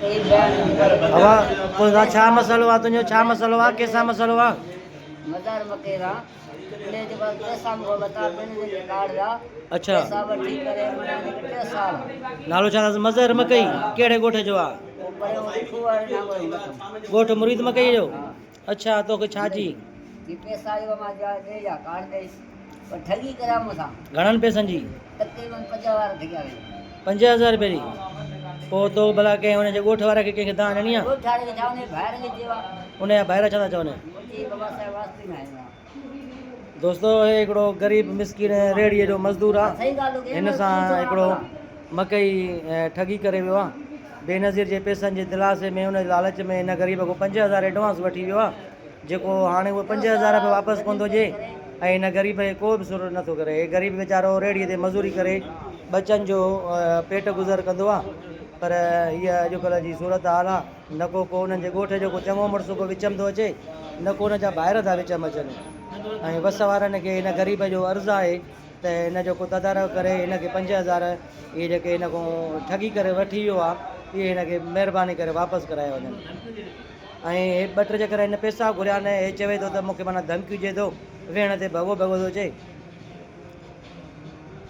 اوا پوء ڇا مسئلو آ تنهنجو ڇا مسئلو آ ڪيسان مسئلو آ. مزار مڪي را اني جي بعد پئسا مون کان ورتا پن جي ڪارڊ جا اڇا پئسا وٺي ڪري منا جيڪي ٽي سال نالو ڇا اٿس مظهر مڪئي ڪهڙي ڳوٺ جو آ او پريو لکو واري نالو هي مٿم ڳوٺ مريد مڪئي جو اڇا توکي ڇا جي جي پئسا جو مان جا ڏي جا ڪارڊ ڏيس پر ٺڳي ڪريا مون سان گهڻن پئسن جي تقريبن 5000 ٺڳيا ويا. 5000 رپئي جي پوء تو ڀلا ڪنهن ان جي ڳوٺ واري کي ڪنهن کي دانهن ڏني آ؟ ڳوٺ واري کي ڇا ان جي ڀائرن کي چيو آ. ان جا ڀائر ڇا ٿا چون؟ منهنجي بابا صاحب واسطي ۾ آيو آ. دوستو هي هڪڙو غريب مسڪين ريڙهي جو مزدور آ هن سان هڪڙو مڪئي ٺڳي ڪري ويو آ بينظير جي پئسن جي دلاسي ۾ ان جي لالچ ۾ هن غريب کان 5000 ايڊوانس وٺي ويو آ جيڪو هاڻي اهي 5000 به واپس ڪونه ٿو ڏئي ۽ هن غريب کي ڪو به سر نٿو ڪري. هي غريب ويچارو ريڙهي تي مزوري ڪري ٻچن جو پيٽ گذر ڪندو آ پر هيء اڄڪلهه جي صورت حال آ نه ڪو ڪو انهن جي ڳوٺ جو ڪو چڱو مڙس ڪو وچم ٿو اچي نه ڪو ان جا ڀائر ٿا وچم اچن ۽ وس وارن کي هن غريب جو عرض آهي ته هن جو ڪو تدارڪ ڪري هن کي 5000 اهي جيڪي هن کان ٺڳي ڪري وٺي ويو آ اهي هن کي مهرباني ڪري واپس ڪرايا وڃن. ۽ هي ٻه ٽي جيڪر هن پئسا گهريا نه هي چوي ٿو ته مون کي معنيٰ ڌمڪيون ڏئي ٿو ويهڻ تي ڀڳو ڀڳو ٿو اچي.